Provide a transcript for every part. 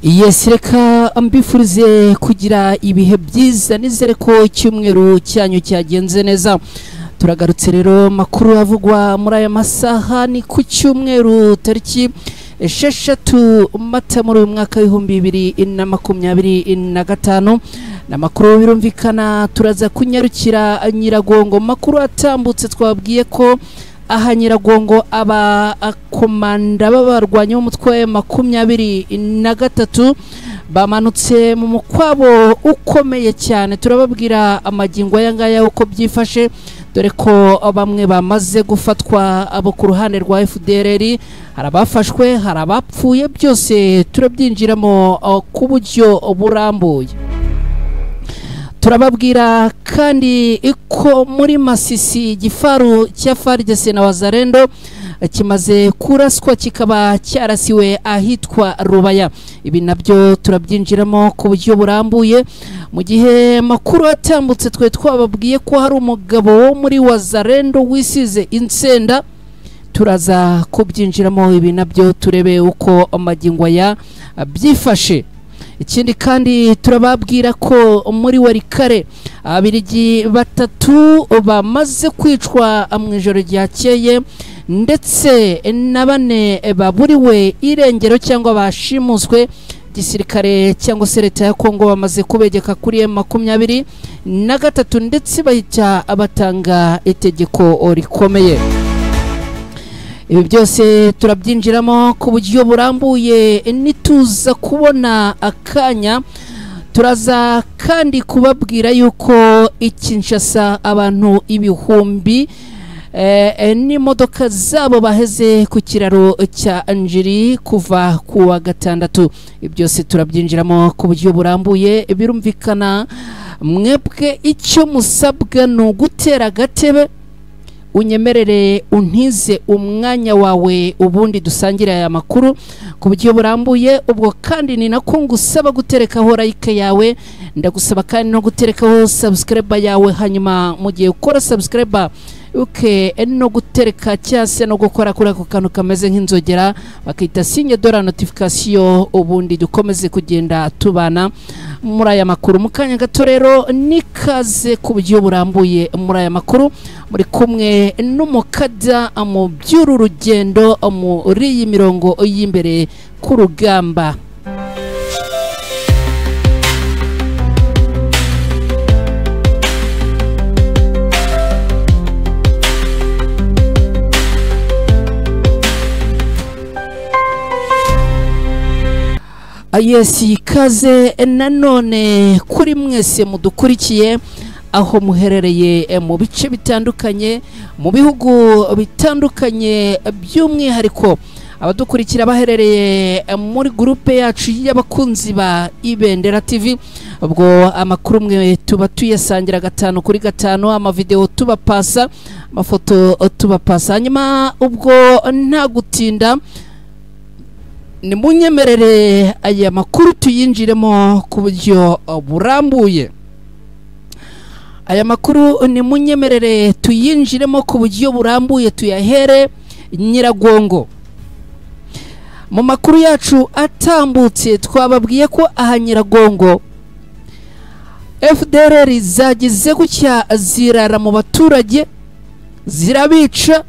Yes, reka mbifurize kugira ibihe byiza, nizere ko icyumweru cyanyu cyagenze neza. Turagarutse rero makuru avugwa muri aya masaha ni ku cyumweru tariki 6 Mata muri uyu mwaka 2025. Namakuru birumvikana turaza kunyarukira Nyiragongo. Makuru atambutse twabwiye ko aha Nyiragongo aba komanda b'abarwanyi b'umutwe 23 bamanutse mu mukwabo ukomeye cyane. Turababwira amagingo aya ngaya uko byifashe, dore ko bamwe bamaze gufatwa abo ku ruhande rwa FDLR, hari abafashwe, hari abapfuye, byose turabyinjiramo ku buryo burambuye. Turababwira kandi ko muri Masisi igifaru cya FARDC na Wazalendo kimaze kuraswa kikaba cyarasiwe ahitwa Rubaya. Ibi nabyo turabyinjiramo ku buryo burambuye. Mu gihe makuru atambutse twe twababwiye ko hari umugabo wo muri Wazalendo wisize insenda, turaza kubyinjiramo ibi nabyo turebe uko amagingo ya byifashe. Ikindi kandi turababwira ko muri Warikare abirigi 3 bamaze kwicwa mu ijoro ryakeye, ndetse na 4 baburiwe irengero cyangwa bashimuswe. Gisirikare cyangwa se leta ya Kongo bamaze kubegeka kuri M23, ndetse bahita abatanga itegeko rikomeye. Ibi byose turabyinjiramo ku buryo burambuye nituza kubona akanya. Turaza kandi kubabwira yuko Kinshasa abantu ibihumbi n'imodoka zabo baheze ku kiraro cya Njiri kuva ku wa gatandatu. Ibi byose turabyinjiramo ku buryo burambuye. Birumvikana mwebwe icyo musabwa ni ugutera agatebe, unyemerere untize umwanya wawe, ubundi dusangire aya makuru ku buryo burambuye. Ubwo kandi ni nako ngusaba guterekaho like yawe, ndagusaba kandi no guterekaho subscribe yawe, hanyuma mu gihe ukora subscribe uke no gutereka cyase no gukora kuri ako kantu kameze nk'inzogera bakita signe de la notification, ubundi dukomeze kugenda tubana muri aya makuru. Mu kanya gato rero nikaze ku buryo burambuye muri aya makuru, muri kumwe n'umukada mu by'uru rugendo muri iyi mirongo y'imbere ku rugamba. Yes, ikaze nanone kuri mwese mudukurikiye aho muherereye mu bice bitandukanye, mu bihugu bitandukanye, by'umwihariko abadukurikira baherereye muri groupe yacu y'abakunzi ba Ibendera TV. Ubwo amakuru mwe tuba tuyasangira 5 kuri 5, amavideo tubapasa, amafoto tubapasa. Hanyuma ubwo nta gutinda, ni munyemerere aya makuru tuyinjiremo ku buryo burambuye. Aya makuru ni munyemerere tuyinjiremo ku buryo burambuye, tuyahere Nyiragongo. Mu makuru yacu atambutse twababwiye ko aha Nyiragongo FDLR zagize gutya zirara mu baturage zirabica,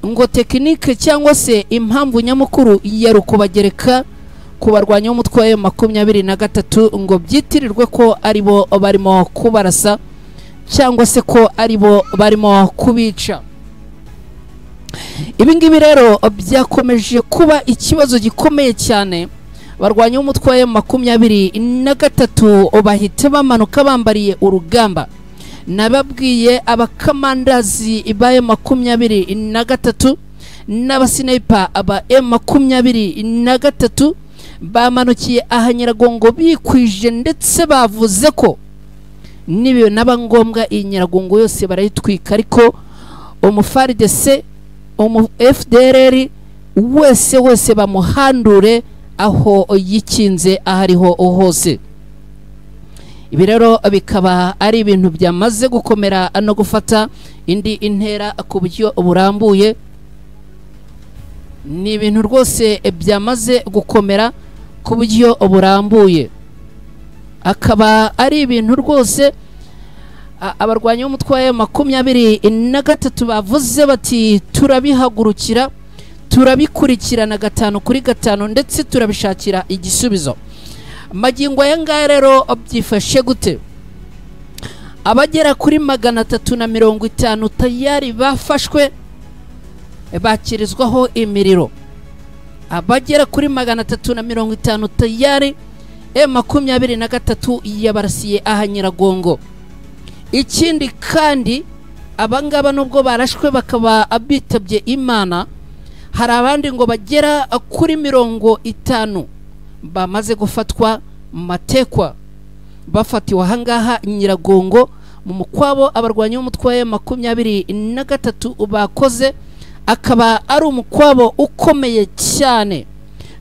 ngo tekinike cyangwa se impamvu nyamukuru yari kubagereka kubarwanya umutwe wa 23 ngo byitirirwe ko aribo barimo kubarasa cyangwa se ko aribo barimo kubica. Ibi ngibi rero byakomeje kuba ikibazo gikomeye cyane. Barwanya umutwe wa 23 bahita bamanuka bambariye urugamba. Nababwiye abakamandazi ba M23 n'abasinepa aba M23 bamanukiye aha Nyiragongo bikwije, ndetse bavuze ko nibiyo naba ngombwa iyi Nyiragongo yose barayitwika, ariko umu FARDC, umu FDLR wese wese bamuhandure aho yikinze ahariho hose. Ibi rero bikaba ari ibintu byamaze gukomera no gufata indi intera ku buryo burambuye. Ni ibintu rwose byamaze gukomera ku buryo burambuye. Akaba ari ibintu rwose abarwanyi b'umutwe wa M23 bavuze bati turabihagurukira, turabikurikirana 5 kuri 5 ndetse turabishakira igisubizo. Magingo aya ngaya rero byifashe gute? Abagera kuri 350 tayari bafashwe bakirizwaho imiriro. Abagera kuri 350 tayari M23 yabarasiye aha Nyiragongo. Ikindi kandi abangaba nubwo barashwe bakaba abitabye Imana, hari abandi ngo bagera kuri 50 bamaze gufatwa matekwa, bafatiwe ahangaha Nyiragongo mu mukwabo abarwanyi b'umutwe wa M23 bakoze. Akaba ari umukwabo ukomeye cyane,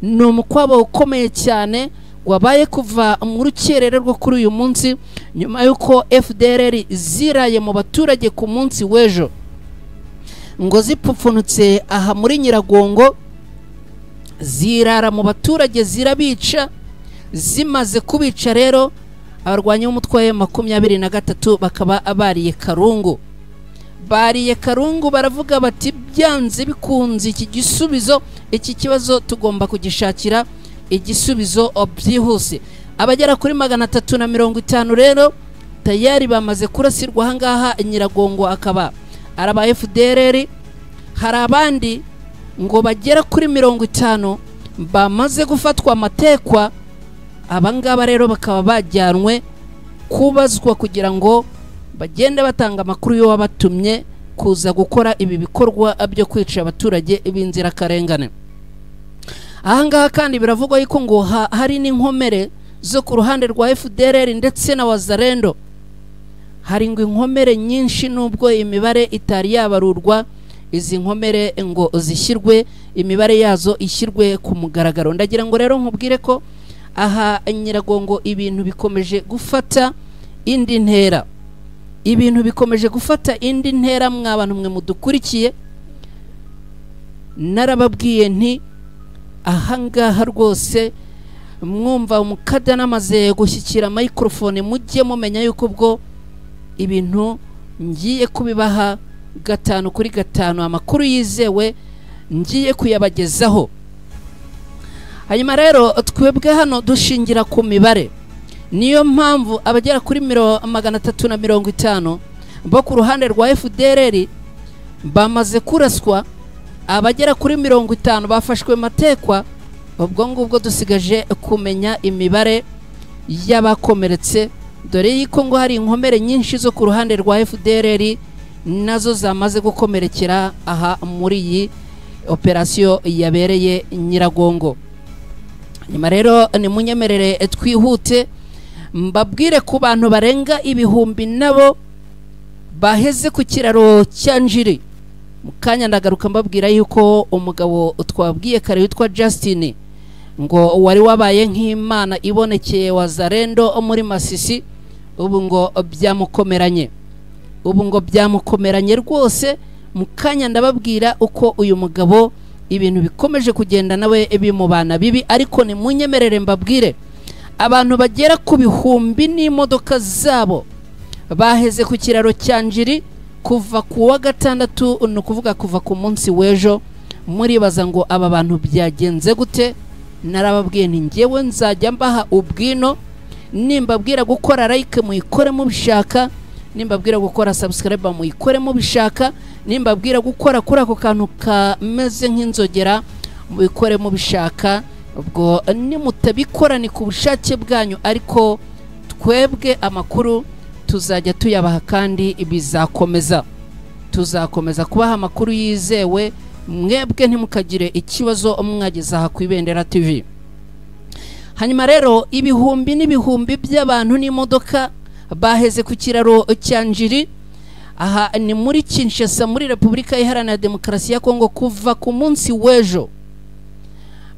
ni umukwabo ukomeye cyane wabaye kuva mu rukerera rwo kuri uyu munsi, nyuma yuko FDLR ziraye mu baturage ku munsi w'ejo ngo zipfupfunutse aha muri Nyiragongo, zirara mu baturage zirabica. Zimaze kubica rero abarwanyi b'umutwe wa M23 bakaba abariye karungu, bariye karungu, baravuga bati byanze bikunze iki gisubizo, iki kibazo tugomba kugishakira igisubizo byihuse. Abagera kuri 350 rero tayari bamaze kurasirwa ahangaha Nyiragongo, akaba araba FDLR. Hari abandi ngo bagera kuri 50 bamaze gufatwa amatekwa. Abangaba rero bakaba bajyanwe kubazwa kugira ngo bagende batanga amakuru yo wabatumye kuza gukora ibi bikorwa byo kwica abaturage b'inzirakarengane. Ahangaha kandi biravugwa yuko ngo hari n'inkomere zo ku ruhande rwa FDLR ndetse na Wazalendo. Hari ngo inkomere nyinshi nubwo imibare itari yabarurwa, izi nkomere ngo zishyirwe, imibare yazo ishyirwe ku mugaragaro. Ndagira ngo rero nkubwire ko aha Nyiragongo ibintu bikomeje gufata indi ntera, ibintu bikomeje gufata indi ntera. Mwa bantu mwe mudukurikiye, narababwiye nti ahangaha rwose mwumva umukada namaze gushyikira microphone, mujye mumenya yuko ubwo ibintu ngiye kubibaha 5 kuri 5, amakuru yizewe ngiye kuyabagezaho. Hanyuma rero twebwe hano dushingira ku mibare, niyo mpamvu abagera kuri 350 bo ku ruhande rwa FDLR bamaze kuraswa, abagera kuri 50 bafashwe matekwa. Ubwo ngubwo dusigaje kumenya imibare y'abakomeretse, dore yuko ngo hari inkomere nyinshi zo ku ruhande rwa FDLR nazo zamaze gukomerekera aha muri iyi operasiyo yabereye Nyiragongo. Nyuma rero ni munyemerere twihute mbabwire ku bantu barenga ibihumbi nabo baheze ku kiraro cya Njiri. Mukanya ndagaruka mbabwira yuko umugabo twabwiye kare witwa Justin ngo wari wabaye nk'Imana ibonekeye Wazalendo muri Masisi, ubu ngo byamukomeranye, ubu ngo byamukomeranye rwose. Mukanya ndababwira uko uyu mugabo ibintu bikomeje kugenda nawe bimubana bibi, ariko ni munyemerere mbabwire abantu bagera ku bihumbi n'imodoka zabo baheze ku kiraro cya Njiri kuva ku wa gatandatu, ni ukuvuga kuva ku munsi w'ejo. Muribaza ngo aba bantu byagenze gute? Narababwiye nti ngewe nzajya mbaha ubwino, nimbabwira gukora like muyikore mubishaka, nimbabwira gukora subscribe muyikore mubishaka, nimbabwira gukora kuri ako kantu kameze nk'inzogera mubikore mubishaka. Ubwo nimutabikora ni ku bushake bwanyu, ariko twebwe amakuru tuzajya tuyabaha kandi bizakomeza, tuzakomeza kubaha amakuru yizewe. Mwebwe ntimukagire ikibazo mwageze aha ku Ibendera TV. Hanyuma rero ibihumbi n'ibihumbi by'abantu n'imodoka baheze ku kiraro cya Njiri, aha ni muri Kinshasa muri Repubulika Iharanira Demokarasi ya Kongo, kuva ku munsi w'ejo.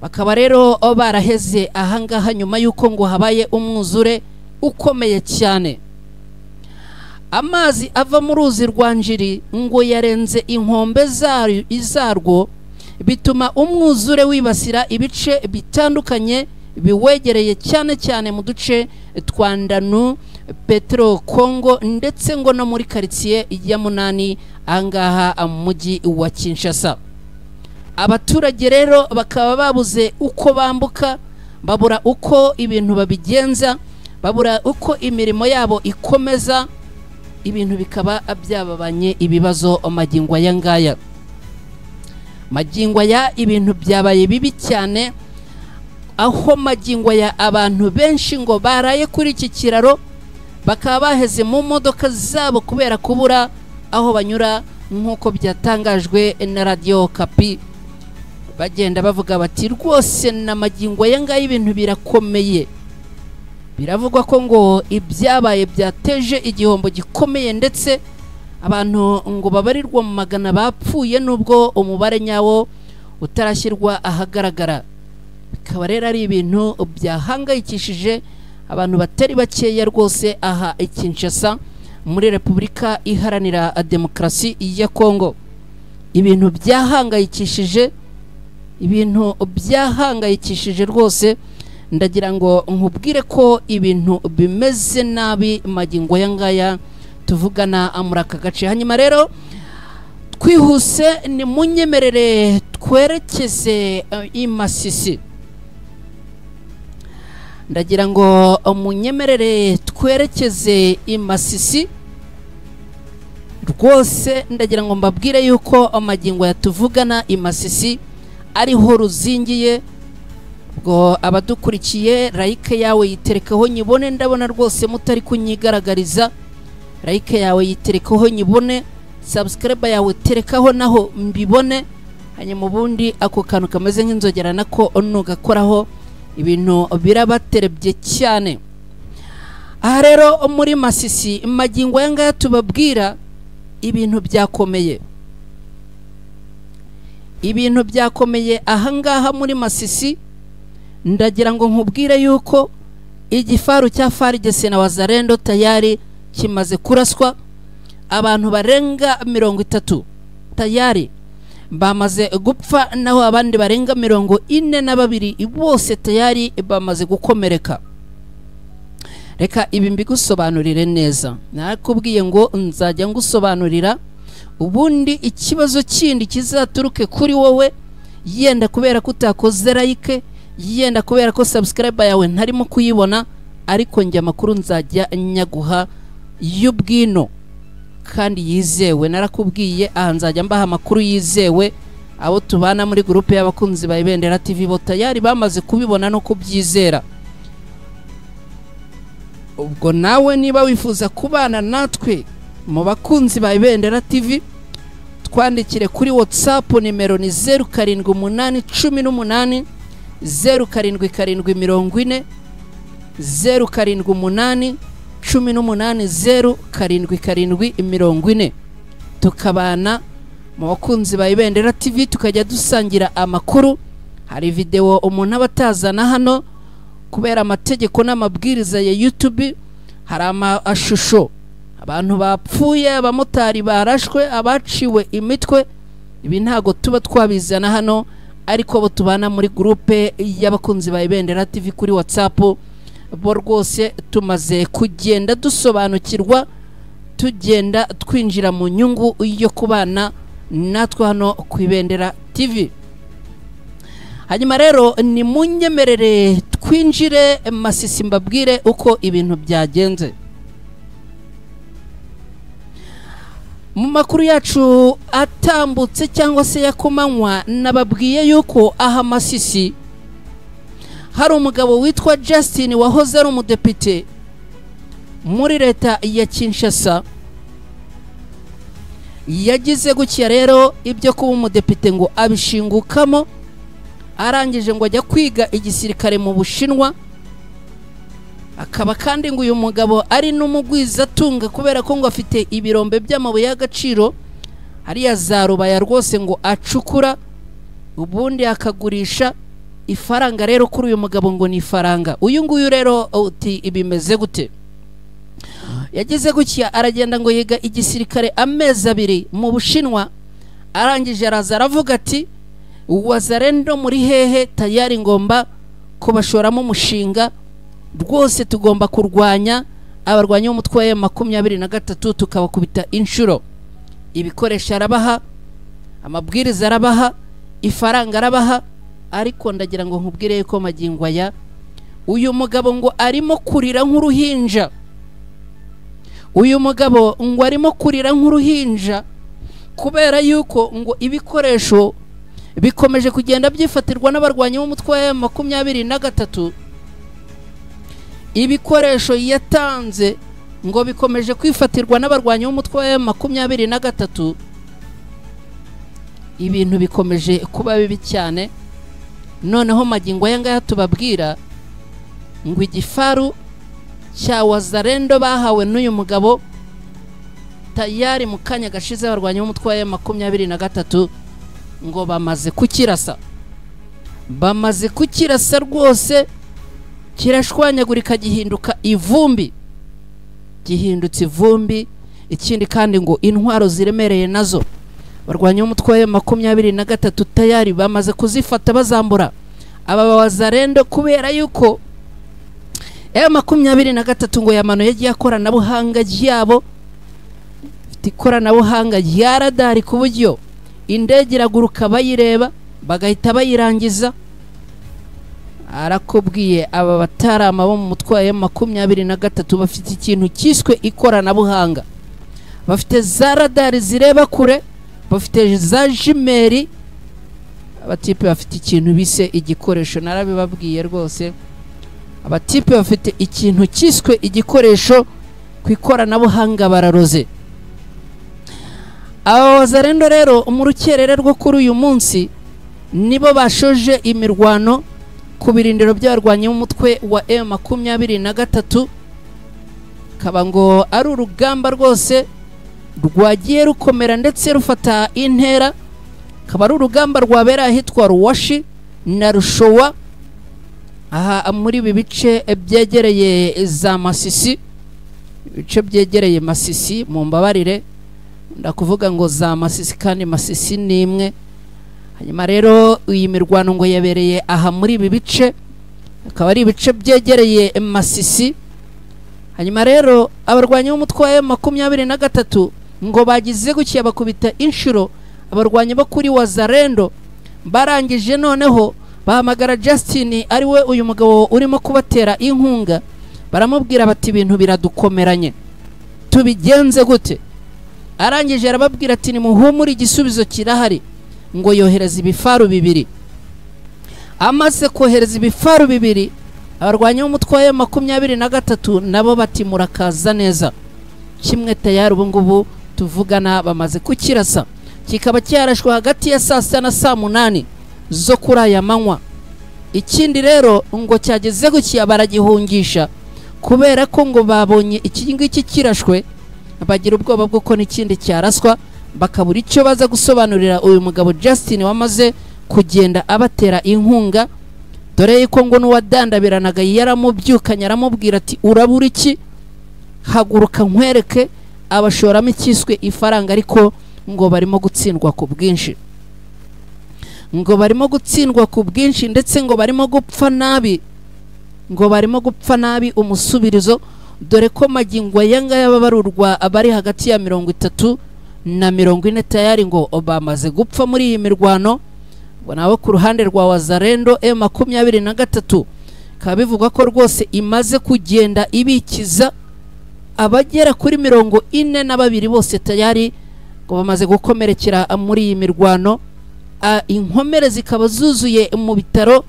Bakaba rero baraheze ahangaha nyuma yuko ngo habaye umwuzure ukomeye cyane. Amazi ava mu ruzi rwa Njiri ngo yarenze inkombe zarwo, bituma umwuzure wibasira ibice bitandukanye biwegereye, cyane cyane mu duce twa Ndanu, Petro Congo, ndetse ngo no muri quartier ya 8 ahangaha mu mujyi wa Kinshasa. Abaturage rero bakaba babuze uko bambuka, babura uko ibintu babigenza, babura uko imirimo yabo ikomeza, ibintu bikaba byababanye ibibazo magingo aya ngaya. Magingo aya ibintu byabaye bibi cyane, aho magingo aya abantu benshi ngo baraye kuri iki kiraro bakaba baheze mu modoka zabo kubera kubura aho banyura, nk'uko byatangajwe na Radio Kapi. Bagenda bavuga bati rwose na magingo aya ngaya ibintu birakomeye. Biravugwa ko ngo ibyabaye byateje igihombo gikomeye, ndetse abantu ngo babarirwa mu magana bapfuye nubwo umubare nyawo utarashyirwa ahagaragara. Bikaba rero ari ibintu byahangayikishije abantu batari bakeya rwose aha i Kinshasa muri Repubulika Iharanira Demokarasi ya Kongo. Ibintu byahangayikishije, ibintu byahangayikishije rwose. Ndagira ngo nkubwire ko ibintu bimeze nabi magingo aya ngaya tuvugana muri aka gace. Hanyuma rero twihuse ni munyemerere twerekeze i Masisi. Ndagira ngo munyemerere twerekeze i Masisi rwose. Ndagira ngo mbabwire yuko amagingo yatuvugana i Masisi ariho ruzingiye. Ubwo abadukurikiye like yawe yiterekaho nyibone, ndabona rwose mutari kunyigaragariza. Like yawe yiterekaho nyibone, subscribe yawe terekaho naho mbibone, hanyuma ubundi ako kantu kameze nk'inzogera nako nugakoraho ibintu birabaterebye cyane. Aha rero muri Masisi magingo aya ngaya tubabwira ibintu byakomeye, ibintu byakomeye aha ngaha muri Masisi. Ndagira ngo nkubwire yuko igifaru cya FARDC na Wazalendo tayari kimaze kuraswa, abantu barenga 30 tayari bamaze gupfa, naho abandi barenga 42 bose tayari bamaze gukomereka. Reka ibi mbigusobanurire neza, nakubwiye ngo nzajya ngusobanurira ubundi ikibazo kindi kizaturuke kuri wowe, yenda kubera ko utakoze like, yenda kubera ko subscribe yawe ntarimo kuyibona, ariko njye amakuru nzajya nyaguha y'ubwino kandi yizewe. Narakubwiye aha nzajya mbaha amakuru yizewe. Abo tubana muri groupe y'abakunzi ba Ibendera TV bo tayari bamaze kubibona no kubyizera. Ubwo nawe niba wifuza kubana natwe mu bakunzi ba Ibendera TV, twandikire kuri WhatsApp, nimero ni 078 18 077 40 078 18 077 40, tukabana mu bakunzi ba Ibendera TV, tukajya dusangira amakuru. Hari video umuntu abatazana hano kubera amategeko n'amabwiriza ya YouTube, hari amashusho abantu bapfuye, abamotari barashwe, abaciwe imitwe, ibi ntago tuba twabizana hano, ariko bo tubana muri groupe y'abakunzi ba Ibendera TV kuri WhatsApp bo rwose tumaze kugenda dusobanukirwa, tugenda twinjira mu nyungu yo kubana natwe hano ku Ibendera TV. Hanyuma rero ni munyemerere twinjire Masisi mbabwire uko ibintu byagenze. Mu makuru yacu atambutse cyangwa se yakomanywa, nababwiye yuko aha Masisi hari umugabo witwa Justin wahoze ari umudepite muri leta ya Kinshasa. Yagize gutya rero ibyo kuba umudepite ngo abishingukamo, arangije ngo ajya kwiga igisirikare mu Bushinwa. Akaba kandi ngo uyu mugabo ari n'umugwizatunga kubera ko ngo afite ibirombe by'amabuye y'agaciro hariya za Rubaya rwose ngo acukura ubundi akagurisha ifaranga. Rero kuri uyu mugabo ngo ni ifaranga. Uyu nguyu rero uti ibimeze gute? Yagize gutya aragenda ngo yiga igisirikare amezi 2 mu Bushinwa, arangije araza aravuga ati Wazalendo muri hehe, tayari ngomba kubashoramo umushinga rwose, tugomba kurwanya abarwanyi b'umutwe wa M23 tukabakubita inshuro. Ibikoresho arabaha, amabwiriza arabaha, ifaranga arabaha, ariko ndagira ngo nkubwire ko magingo aya uyu mugabo ngo arimo kurira nk'uruhinja. Uyu mugabo ngo arimo kurira nk'uruhinja kubera yuko ngo ibikoresho bikomeje kugenda byifatirwa n'abarwanyi b'umutwe wa M23. Ibikoresho yatanze ngo bikomeje kwifatirwa n'abarwanyi b'umutwe wa M23. Ibintu bikomeje kuba bibi cyane. Noneho magingo aya ngaya tubabwira ngo igifaru cya Wazalendo bahawe n'uyu mugabo tayari mu kanya gashize abarwanyi b'umutwe wa M23 ngo bamaze kukirasa, bamaze kukirasa rwose, kirashwanyagurika gihinduka ivumbi, gihindutse ivumbi. Ikindi kandi ngo intwaro ziremereye nazo barwanya umutwe wa M23 tayari bamaze kuzifata bazambura aba Wazalendo, kubera yuko M23 ngo yamanuye ikoranabuhanga ryabo, ifite ikoranabuhanga rya radari ku buryo indege iraguruka bayireba bagahita bayirangiza. Arakubwiye aba batarama bo mu mutwe wa M23 bafite ikintu cyiswe ikoranabuhanga, bafite za radari zireba kure, bafite za jimeri. Abatipe bafite ikintu bise igikoresho, narabibabwiye rwose. Abatipe bafite ikintu cyiswe igikoresho ku ikoranabuhanga bararoze. Aba Wazalendo rero mu rukerera rwo kuri uyu munsi nibo bashoje imirwano ku birindiro by'abarwanyi b'umutwe wa M23, kaba ngo ari urugamba rwose rwagiye rukomera ndetse rufata intera. Kaba ari urugamba rwabera ahitwa Ruwashi na Rushowa, aha muri ibi bice byegereye za Masisi, ibice byegereye Masisi, mu mbabarire ndakuvuga ngo za Masisi kandi Masisi ni imwe. Hanyuma rero iyi mirwano ngo yabereye aha muri ibi bice, akaba ari ibice byegereye Masisi. Hanyuma rero abarwanyi b'umutwe wa M23 ngo bagize gukiya bakubita inshuro abarwanyi bo kuri Wazalendo, barangije noneho bahamagara Justin ari we uyu mugabo urimo kubatera inkunga, baramubwira bati ibintu biradukomeranye tubigenze gute? Arangije arababwira ati nimuhumure igisubizo kirahari. Ngo yohereza ibifaru bibiri. Amaze kohereza ibifaru bibiri, abarwanyi b'umutwe wa M23 nabo bati murakaza neza. Kimwe tayari ubu ngubu tuvugana bamaze kukirasa, kikaba cyarashwe hagati ya saa 6 na saa 8 zo kuri aya manywa. Ikindi rero ngo cyageze gukiya baragihungisha kubera ko ngo babonye iki ngiki kirashwe bagira ubwoba bwo n'ikindi cyaraswa, bakabura icyo baza gusobanurira uyu mugabo Justin wamaze kugenda abatera inkunga. Dore yuko ngo n'uwadandabiranaga yaramubyukanye aramubwira ati urabura iki, haguruka nkwereke. Abashoramo ikiswe ifaranga, ariko ngo barimo gutsindwa ku bwinshi, ngo barimo gutsindwa ku bwinshi, ndetse ngo barimo gupfa nabi, ngo barimo gupfa nabi umusubirizo. Dore ko magingo aya ngaya babarurwa abari hagati ya 30 na 40 tayari ngo bamaze gupfa muri iyi mirwano. Ngo nabo ku ruhande rwa Wazalendo M23 kaba bivugwa ko rwose imaze kugenda ibikiza abagera kuri 42 bose tayari ngo bamaze gukomerekera muri iyi mirwano. Inkomere zikaba zuzuye mu bitaro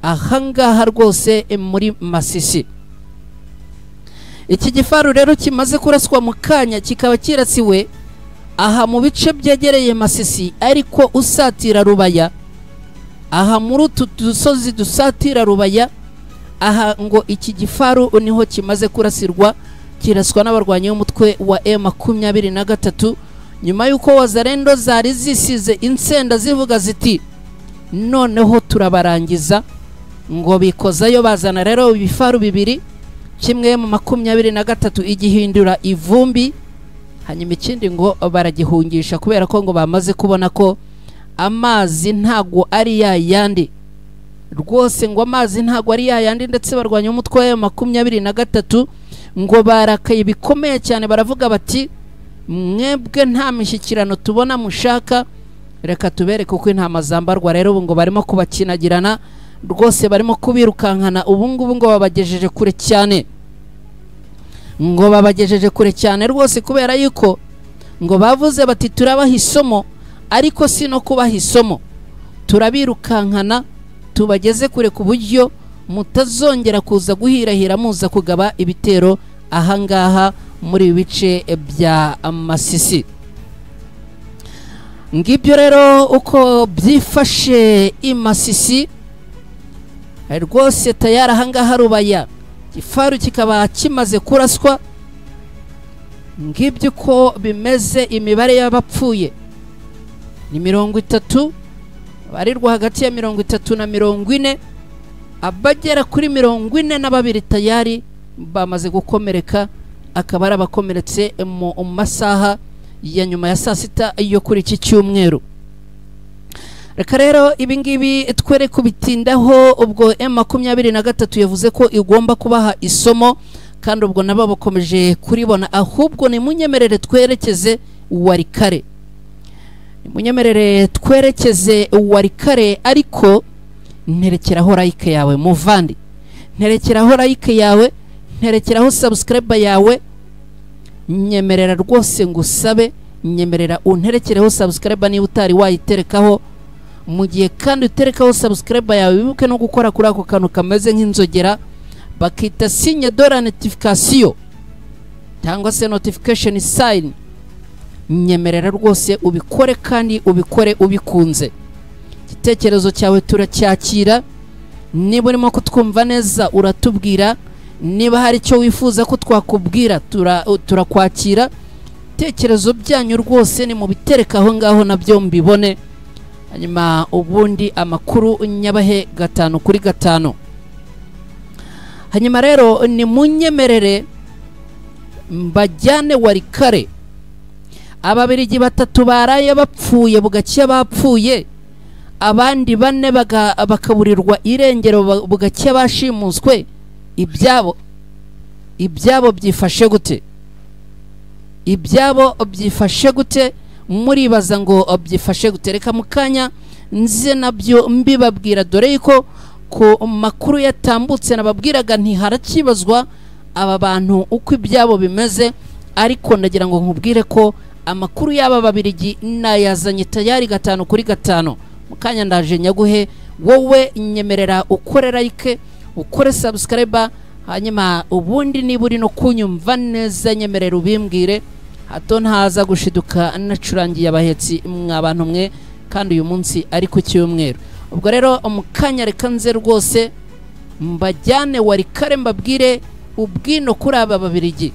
ahangaha rwose muri Masisi. Iki gifaru rero kimaze kuraswa mu kanya kikaba kirasiwe aha mu bice byegereye Masisi, ariko usatira Rubaya, aha muri utu dusozi dusatira Rubaya, aha ngo iki gifaru niho kimaze kurasirwa, kiraswa n'abarwanyi b'umutwe wa M23 nyuma yuko Wazalendo zari zisize insenda zivuga ziti noneho turabarangiza. Ngo bikozayo bazana rero ibifaru bibiri, kimwe mu 23 igihindura ivumbi, hanyuma ikindi ngo baragihungisha kubera ko ngo bamaze kubona ko amazi ntago ari ya yandi. Rwose ngo amazi ntago ari yayandi, ndetse barwanya umutwe wa M23 ngo barakaye bikomeye cyane, baravuga bati mwebwe nta mishyikirano tubona mushaka, reka tubereke uko intama zambarwa. Rero ubu ngo barimo kubakinagirana rwose, barimo kubirukankana ubu ngubu ngo babagejeje kure cyane, ngo babagejeje kure cyane rwose, kubera yuko ngo bavuze bati turabaha isomo, ariko si no kubaha isomo, turabirukankana tubageze kure ku buryo mutazongera kuza guhirahira muza kugaba ibitero ahangaha muri bice bya Masisi. Ngibyo rero uko byifashe i Masisi rwose. Tayari ahangaha Rubaya igifaru kikaba kimaze kuraswa. Ngibyo uko bimeze. Imibare y'abapfuye ni 30, barirwa hagati ya 30 na 40, abagera kuri 42 tayari bamaze gukomereka, akaba ari abakomeretse mu masaha ya nyuma ya saa sita yo kuri iki cyumweru. Reka rero ibi ngibi twere kubitindaho. Ubwo M23 yavuze ko igomba kubaha isomo, kandi ubwo nabo bakomeje kuribona. Ahubwo ni munyemerere twerekeze Walikale, munyemerere twerekeze Walikale, ariko nterekeraho like yawe muvandi, nterekeraho like yawe, nterekeraho subscribe yawe. Nyemerera rwose ngusabe, nyemerera unterekereho subscribe niba utari wayiterekaho. Mu gihe kandi uterekaho subscribe yawe, wibuke no gukora kuri ako kantu kameze nk'inzogera bakita signe de la notification cyangwa se notification sign. Nyemerera rwose ubikore, kandi ubikore ubikunze. Igitekerezo cyawe turacyakira, niba urimo kutwumva neza uratubwira, niba hari icyo wifuza ko twakubwira turakwakira. Ibitekerezo byanyu rwose ni mu bitereka aho ngaho nabyo mbibone, hanyuma ubundi amakuru nyabahe 5 kuri 5. Hanyuma rero ni munyemerere mbajyane Walikale. Ababirigi 3 baraye bapfuye bugacya bapfuye, abandi 4 bakaburirwa irengero bugacya bashimuswe. Ibyabo byifashe gute? Ibyabo byifashe gute? Muribaza ngo byifashe gute? Reka mukanya nze nabyo mbibabwira, dore yuko ku makuru yatambutse nababwiraga nti harakibazwa aba bantu uko ibyabo bimeze, ariko ndagira ngo nkubwire ko amakuru y'aba babirigi nayazanye tayari 5 kuri 5. Mukanya ndaje nyaguhe, wowe nyemerera ukore like, ukore subscribe, hanyuma ubundi niba uri no kunyumva neza nyemerera ubimbwire, hato ntaza gushiduka nacurangiye abahetsi mwa bantu mwe, kandi uyu munsi ari ku cyumweru. Ubwo rero mukanya reka nze rwose mbajyane Walikale mbabwire ubwino kuri aba babirigi.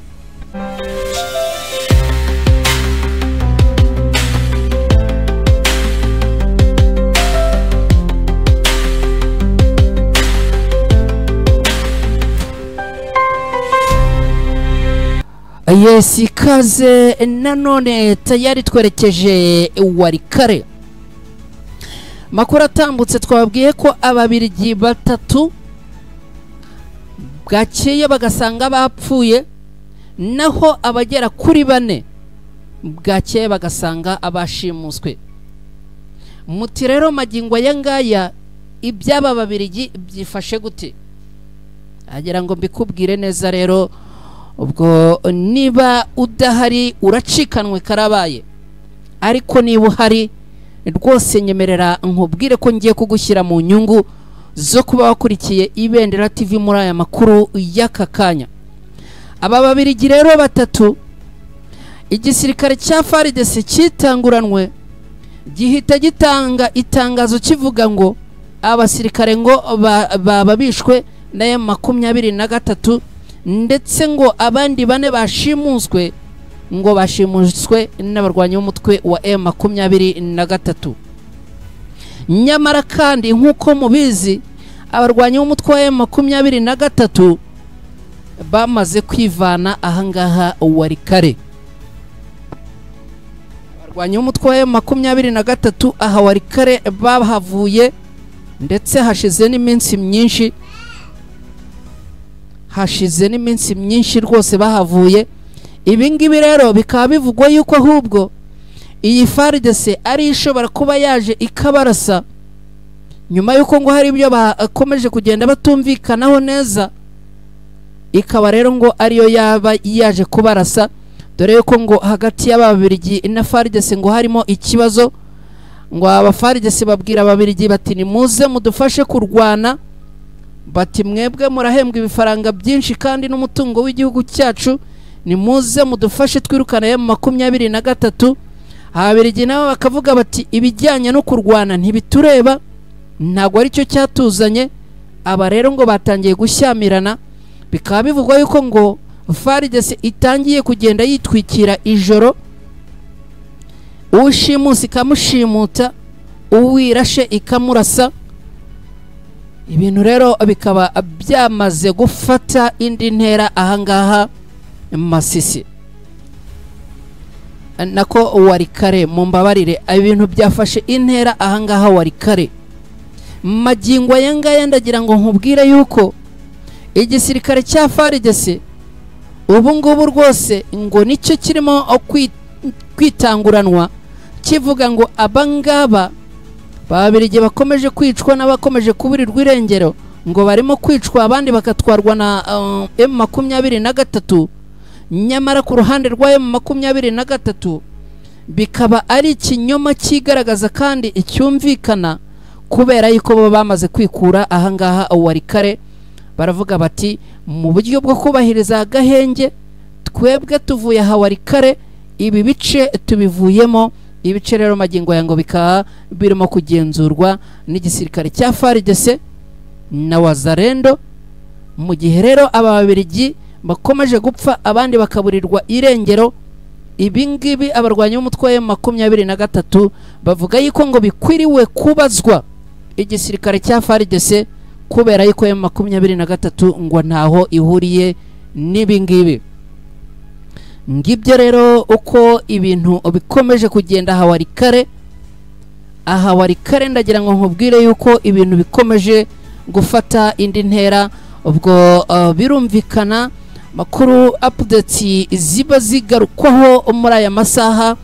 Yes, ikaze nanone tayari twerekeje Walikale. Makuru atambutse twabwiye ko ababirigi 3 bwakeye bagasanga bapfuye, naho abagera kuri 4 bwakeye bagasanga abashimuswe. Muti rero magingo aya ngaya iby'aba babirigi byifashe gute? Agira ngo mbikubwire neza rero. Ubwo niba udahari uracikanwe karabaye, ariko niba uhari rwose nyemerera nkubwire ko ngiye kugushyira mu nyungu zo kuba wakurikiye Ibendera TV muri aya makuru y'aka kanya. Aba babirigi rero 3, igisirikare cya FARDC cyitanguranwe gihita gitanga itangazo kivuga ngo abasirikare ngo baba bishwe na M23, ndetse ngo abandi 4 bashimuswe ngo bashimuswe n'abarwanyi b'umutwe wa M23. Nyamara kandi nkuko mubizi abarwanyi b'umutwe wa M23 bamaze kwivana ahangaha Walikale. Abarwanyi b'umutwe wa M23 aha Walikale bahavuye Ndetse hashize n'iminsi myinshi, hashize n'iminsi myinshi rwose bahavuye. Ibi ngibi rero bikaba bivugwa yuko ahubwo iyi FARDC ari ishobora kuba yaje ikabarasa nyuma yuko ngo hari ibyo bakomeje kugenda batumvikanaho neza, ikaba rero ngo ariyo yaba yaje kubarasa, dore yuko ngo hagati y'Ababiligi na FARDC ngo harimo ikibazo. Ngo aba FARDC babwira Ababiligi bati nimuze mudufashe kurwana, bati mwebwe murahembwa ibifaranga byinshi kandi n'umutungo w'igihugu cyacu, nimuze mudufashe twirukana M23. Ababiligi nabo bakavuga bati ibijyanye no kurwana ntibitureba, ntabwo aricyo cyatuzanye. Aba rero ngo batangiye gushyamirana, bikaba bivugwa yuko ngo FARDC itangiye kugenda yitwikira ijoro, ushimusi ikamushimuta, uwirashe ikamurasa. Ibintu rero bikaba byamaze gufata indi ntera ahangaha Masisi, nako Walikale, mumbabarire, ibintu byafashe intera ahangaha Walikale. Magingo aya ngaya ndagira ngo nkubwire yuko igisirikare cya FARDC ubu ngubu rwose ngo nicyo kirimo kwitanguranwa kivuga ngo abangaba Babirigi bakomeje kwicwa n'abakomeje kuburirwa irengero, ngo barimo kwicwa abandi bakatwarwa na M23. Nyamara ku ruhande rwa M23 bikaba ari ikinyoma kigaragaza kandi icyumvikana, kubera yuko baba bamaze kwikura ahangaha Walikale. Baravuga bati mu buryo bwo kubahiriza agahenge twebwe tuvuye aha Walikale, ibi bice tubivuyemo. Ibice rero magingo yango bikaba birimo kugenzurwa n'igisirikare cya FARDC na Wazalendo. Mu gihe rero aba Babirigi bakomeje gupfa abandi bakaburirwa irengero, ibi ngibi abarwanyi b'umutwe wa M23 bavuga yuko ngo bikwiriwe kubazwa igisirikare cya FARDC, kubera yuko M23 ngo ntaho ihuriye n'ibi ngibi. Ngibyo rero uko ibintu bikomeje kugenda aha Walikale. Aha Walikale ndagira ngo nkubwire yuko ibintu bikomeje gufata indi ntera. Ubwo birumvikana makuru updates ziba zigarukwaho muri aya masaha,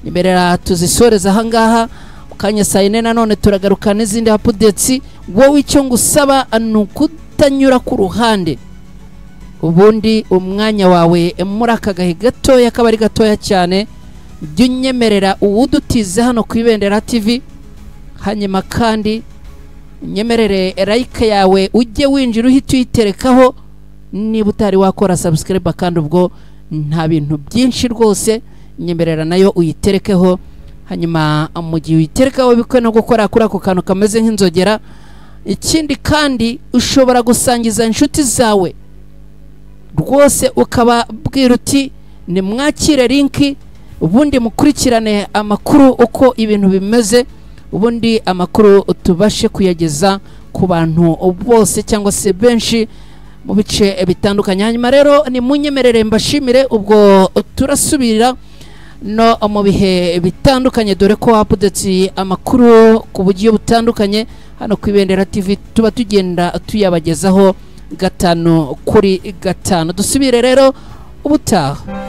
nimerera tuzisoreza ahangaha mukanya saa 4 nanone turagaruka n'izindi updates. Wowe icyo ngusaba ni ukutanyura ku ruhande, ubundi umwanya wawe muri aka gahe gatoya kaba ari gatoya cyane, jya unyemerera uwudutize hano ku Ibendera TV, hanyuma kandi unyemerere like yawe ujye winjira uhita uyiterekaho niba utari wakora subscribe, kandi ubwo nta bintu byinshi rwose, nyemerera nayo uyiterekeho. Hanyuma mu gihe uyiterekaho bikwe no gukora kuri ako kantu kameze nk'inzogera. Ikindi kandi ushobora gusangiza inshuti zawe rwose, ukababwira uti nimwakire linki, ubundi mukurikirane amakuru uko ibintu bimeze, ubundi amakuru tubashe kuyageza ku bantu bose cyangwa se benshi mu bice bitandukanye. Hanyuma rero ni munyemerere mbashimire, ubwo turasubira no mu bihe bitandukanye, dore ko updates amakuru ku buryo butandukanye hano ku Ibendera TV tuba tugenda tuyabagezaho 5 kuri 5. Dusubire rero ubutaha.